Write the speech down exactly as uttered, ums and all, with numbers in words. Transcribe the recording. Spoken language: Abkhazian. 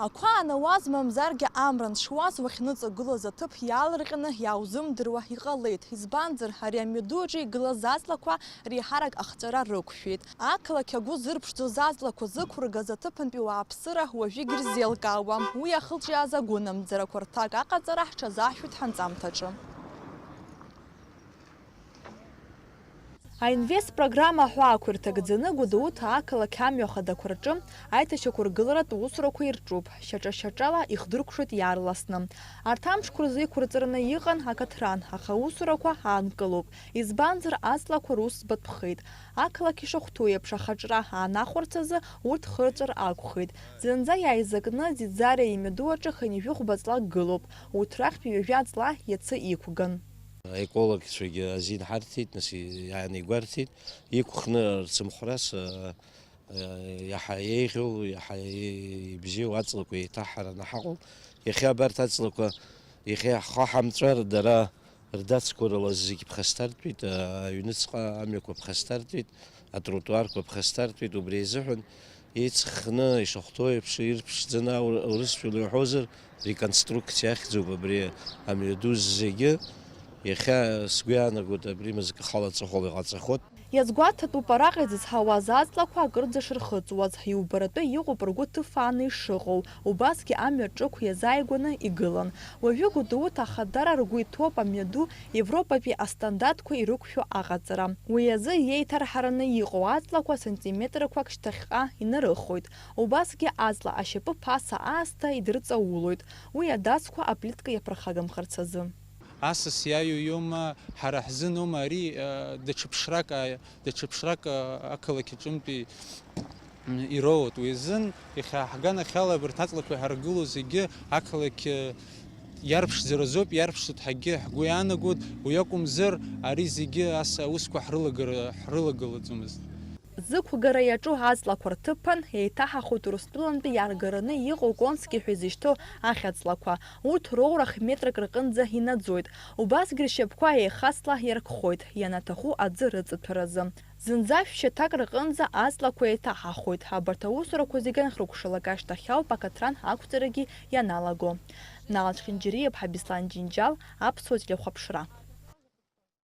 Ақәа анауаз, мамзаргьы амра аншуаз уахьныҵагылаз аҭыԥ иаалырҟьаны иааузымдыруа иҟалеит, избанзар, ари амҩаду аҿы игылаз аҵлақәа реиҳарак ахҵәара рықәшәеит. Ақалақь агәы зырԥшӡоз аҵлақәа зықәыргаз аҭыԥантәи уааԥсыра уажәыгь ирзеилкаауам. Уи ахылҿиааз агәынамӡарақәа рҭак аҟаҵара ҳҽазаҳшәоит ҳанҵамҭаҿы. Аинвест программа аҳәаақәа ирҭагӡаны Гәдоуҭа ақалақь амҩа хадақәа рҿы аиҭашьақәыргыларатә усурақәа ирҿуп, шьаҿа-шьаҿала ихдыркәшоит иаарласны. Арҭ амшқәа рзы иқәырҵараны иҟан акаҭран, аха аусурақәа аанкылоуп, избанзар, аҵлақәа рус збатәхеит. Ақалақь ишахәҭоу еиԥш ахаҿра аанахәарц азы урҭ хырҵәар акәхеит. Зынӡа иааизакны Ӡиӡариа имҩаду аҿы хынҩажәи хәба ҵлак гылоуп, урҭ рахьтә ҩажәа ҵла иацы иқәган. Аекологцәагьы азин ҳарҭеит, нас, иаанеигәарҭеит, иқәхны рцымхәрас, а, а, иаҳа еиӷьу, иаҳа ибзиоу аҵлақәа еиҭаҳҳараны ҳаҟоуп. Иахьа абарҭ аҵлақәа, иахьа ҳхы ҳамҵәар, дара рдацқәа рыла зегь ԥхасҭартәит, а, аҩныҵҟа амҩақәа ԥхасҭартәит, атротуарқәа ԥхасҭартәит, убри азыҳәан Иҵхны, ишахәҭоу еиԥш, ирԥшӡаны, аур-, урысшәала иуҳәозар, реконструкциа ахьӡуп абри амҩаду зегьы. Иахьа сгәы иаанагоит, абри мызкы хала аҵыхәала иҟаҵахоит. Иазгәаҭатәуп араҟа изызҳауаз аҵлақәа акырӡа шырхыҵуаз, иубаратәы иҟоуп ргәы ҭыфааны ишыҟоу, убасгьы амҩа ҿықә иазааигәаны игылан. Уажәы Гәдоуҭа ахадара ргәы иҭоуп амҩаду Европатәи астандартқәа ирықәшәо аҟаҵара. Уи азы иеиҭарҳараны иҟоу аҵлақәа сантиметрақәак шьҭахьҟа инарыхоит. Убасгьы аҵла ашьапы ԥаса аасҭа идырҵаулоит, уи адацқәа аплитка иаԥырхагамхарц азы. Асас иаҩу иоума, ҳара ҳзын аума, ари, э, даҽа ԥшрак, э, даҽа ԥшрак, э, ақалақь аҿынтәи, м, ироуеит. Уи азын иахьа ҳганахьала абарҭ аҵлақәа иҳаргыло зегьы ақалақь, э, иарԥшӡаразоуп, иарԥшӡоит ҳәагьы ҳгәы иаанагоит, уи акәымзар, ари зегьы ас аусқәа ҳрылагар-, ҳрылагалаӡомызт. Зықәгара иаҿу аҵлақәа рҭыԥан еиҭаҳахоит Урыстәылантәи иааргараны иҟоу Конски ҳәа изышьҭоу ахьаҵлақәа. Урҭ роурахь метрак рҟынӡа инаӡоит. Убасгьы ршьапқәа еихацла иаркхоит, ианаҭаху аӡы рыҵаҭәаразы. Зынӡа шәшьаҭак рҟынӡа аҵлақәа еиҭаҳахоит. Абарҭ аусурақәа зегьы анхрыкәшалак ашьҭахь ауп акаҭран ақәҵарагьы ианалаго. Нал Чхинџьириаԥҳа, Беслан Џьынџьал, Аԥсуа телехәаԥшра.